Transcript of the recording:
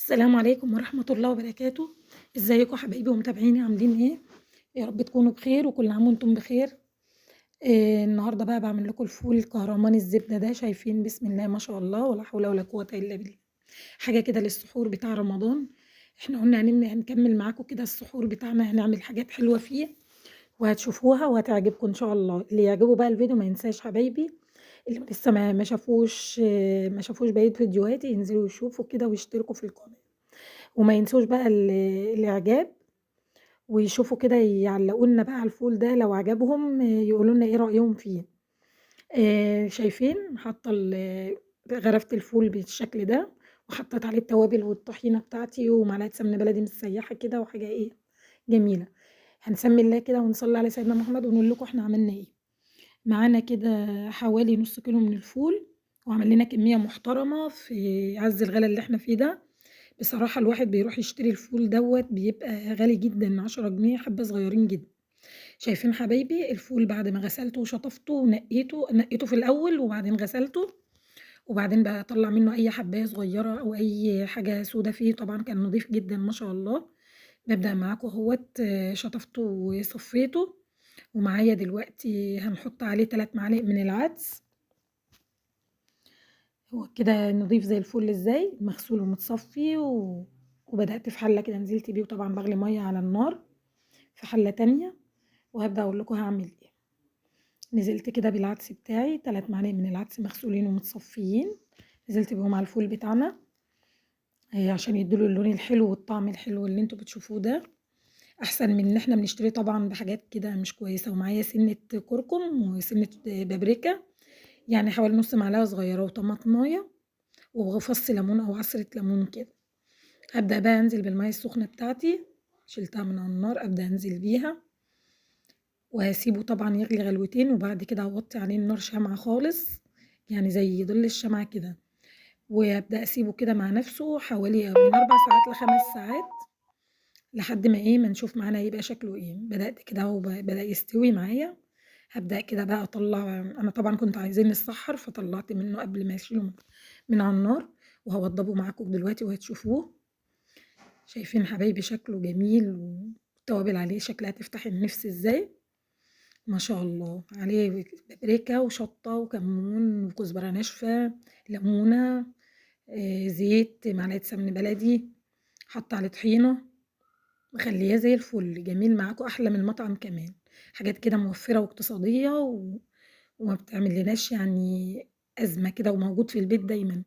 السلام عليكم ورحمة الله وبركاته. ازيكم حبايبي ومتابعيني، عاملين ايه؟ يا رب تكونوا بخير وكل عام وانتم بخير. النهارده بقى بعمل لكم الفول الكهرمان الزبدة ده، شايفين بسم الله ما شاء الله ولا حول ولا قوة الا بالله، حاجة كده للسحور بتاع رمضان. احنا قلنا هنكمل معاكم كده السحور بتاعنا، هنعمل حاجات حلوة فيه وهتشوفوها وهتعجبكم ان شاء الله. اللي يعجبه بقى الفيديو ما ينساش حبايبي، اللي لسه ما شافوش بقية فيديوهاتي ينزلوا يشوفوا كده ويشتركوا في القناة، وما ينسوش بقى الاعجاب، ويشوفوا كده يعلقوا لنا بقى على الفول ده لو عجبهم، يقولوا لنا ايه رأيهم فيه. شايفين حاطه غرفت الفول بالشكل ده، وحطيت عليه التوابل والطحينه بتاعتي ومعلقة سمنه بلدي متسيحه كده، وحاجه ايه جميلة. هنسمي الله كده ونصلي على سيدنا محمد ونقول لكم احنا عملنا ايه. معانا كده حوالي نص كيلو من الفول، وعمل لنا كمية محترمه في عز الغلا اللي احنا فيه ده. بصراحة الواحد بيروح يشتري الفول دوت بيبقى غالي جدا، 10 جنيه حبه صغيرين جدا. شايفين حبايبي الفول بعد ما غسلته وشطفته ونقيته، نقيته في الاول وبعدين غسلته، وبعدين بقى اطلع منه اي حبايه صغيرة او اي حاجة سودا فيه، طبعا كان نظيف جدا ما شاء الله. ببدأ معاكم اهوت، شطفته وصفيته، ومعايا دلوقتي هنحط عليه 3 معالق من العدس. هو كده نضيف زي الفل ازاي، مغسول ومتصفي، وبدأت في حلة كده نزلت بيه، وطبعا بغلي مية على النار في حلة تانية، وهبدأ اقول لكم هعمل ايه. نزلت كده بالعدس بتاعي 3 معالق من العدس مغسولين ومتصفيين، نزلت بيهم على الفول بتاعنا عشان يدوله اللون الحلو والطعم الحلو اللي انتوا بتشوفوه ده، احسن من ان احنا بنشتري طبعا بحاجات كده مش كويسة. ومعايا سنة كركم وسنة بابريكا، يعني حوالي نص معلقه صغيرة، وطماطمايه وفص ليمون او عصره ليمون كده. هبدا بقى انزل بالمية السخنة بتاعتي، شلتها من على النار، ابدا انزل بيها وهسيبه طبعا يغلي غلوتين، وبعد كده هوطي عليه النار شمعة خالص، يعني زي ظل الشمعة كده، وابدا اسيبه كده مع نفسه حوالي من 4 ساعات ل5 ساعات لحد ما ايه ما نشوف معانا يبقى شكله ايه. بدات كده اهو بدا يستوي معايا. هبدا كده بقى اطلع، انا طبعا كنت عايزين نتسحر فطلعت منه قبل ما اشيله من على النار، وهوضبه معاكم دلوقتي وهتشوفوه. شايفين حبايبي شكله جميل والتوابل عليه شكلها تفتح النفس ازاي ما شاء الله. عليه بابريكا وشطه وكمون وكزبره ناشفة، ليمونه، زيت، معلقه سمن بلدي، حاطه عليه طحينه، مخلياه زي الفل جميل معاكم، احلى من المطعم كمان. حاجات كده موفره واقتصادية وما بتعمل لناش يعني ازمة كده، وموجود في البيت دايما.